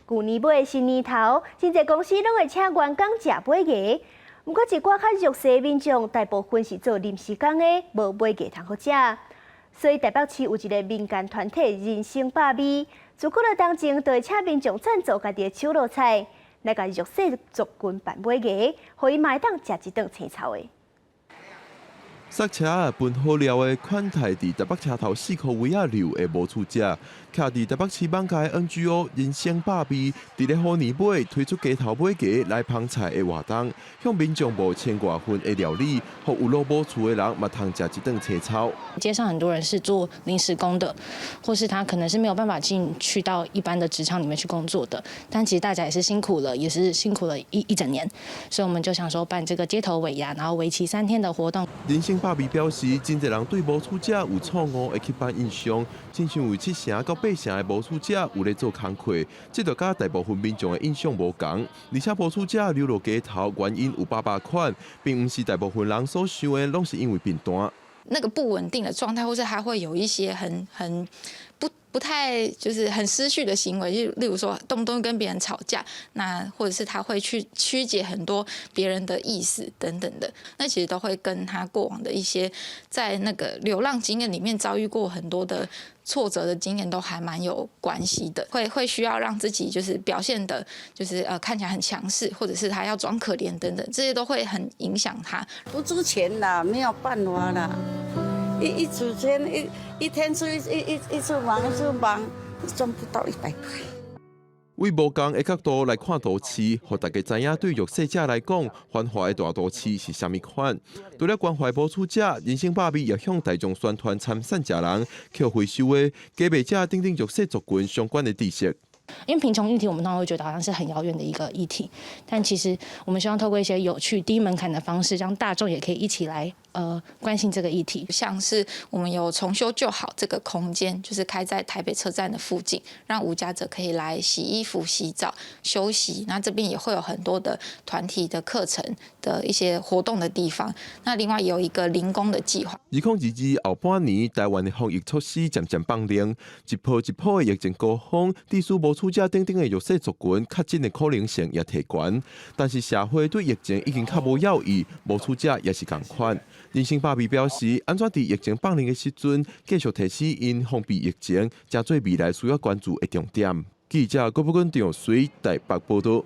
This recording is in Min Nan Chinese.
舊年尾新年頭，真濟公司攏會請員工食尾牙。毋過一寡較弱勢民眾，大部分是做臨時工的，無尾牙通好食。所以台北市有一个民間團體人生百味，自幾若當前就會請民眾贊助家己的手路菜，來共弱勢族群辦尾牙，予𪜶嘛會當食一頓青草的。塞車分好料的款待佇台北車頭四箍圍仔遛的無厝者，徛佇台北市艋舺 NGO 人生百味，佇咧虎年尾推出街頭尾牙來捧菜的活動，向民眾募千外份的料理，予有路無厝的人嘛通食一頓青草。街上很多人是做臨時工的，或是他可能是沒有辦法進去到一般的職場裡面去工作的，但其實大家也是辛苦了，也是辛苦了一整年，所以我們就想說辦這個街頭尾牙，然後為期3天的活動。人生百味表示，真濟人對無厝者有錯誤的刻板印象，親像有七成到八成的無厝者有咧做工課，這就佮大部分民眾的印象無仝。而且無厝者流落街頭原因有百百款，並毋是大部分人所想的，攏是因為貧惰。那個不穩定的狀態，或是他會有一些很不太就是很失序的行為，就例如說動不動跟別人吵架，那或者是他會去曲解很多別人的意思等等的，那其實都會跟他過往的一些在那個流浪經驗裡面遭遇過很多的挫折的經驗都還蠻有關係的，會需要讓自己就是表現的，就是看起來很強勢，或者是他要裝可憐等等，這些都會很影響他。不出錢啦，沒有辦法啦。一出錢一天出一次忙一次忙，賺不到100塊。為無仝的角度來看都市，予大家知影對弱勢者來講，繁華的大都市是啥物款。除了關懷無厝者，人生百味也向大眾宣傳參散食人、捡回收的假賣者等等弱勢族群相關的知識。因為貧窮議題，我們通常會覺得好像是很遙遠的一個議題，但其實我們希望透過一些有趣、低門檻的方式，讓大眾也可以一起來關心這個議題。像是我們有重修舊好這個空間，就是開在台北車站的附近，讓無家者可以來洗衣服、洗澡、休息。那這邊也會有很多的團體的課程的一些活動的地方。那另外有一個零工的計劃。2022後半年，台灣的防疫措施漸漸放寬，一波一波的疫情高峰，致使無厝者等等的弱勢族群確診的可能性也提懸。但是社會對疫情已經較無猶豫，無厝者也是仝款。人生百味表示，按怎佇疫情放寬的時陣，繼續提醒𪜶防備疫情，成做未來需要關注的重點。記者郭寶君、張水台北報道。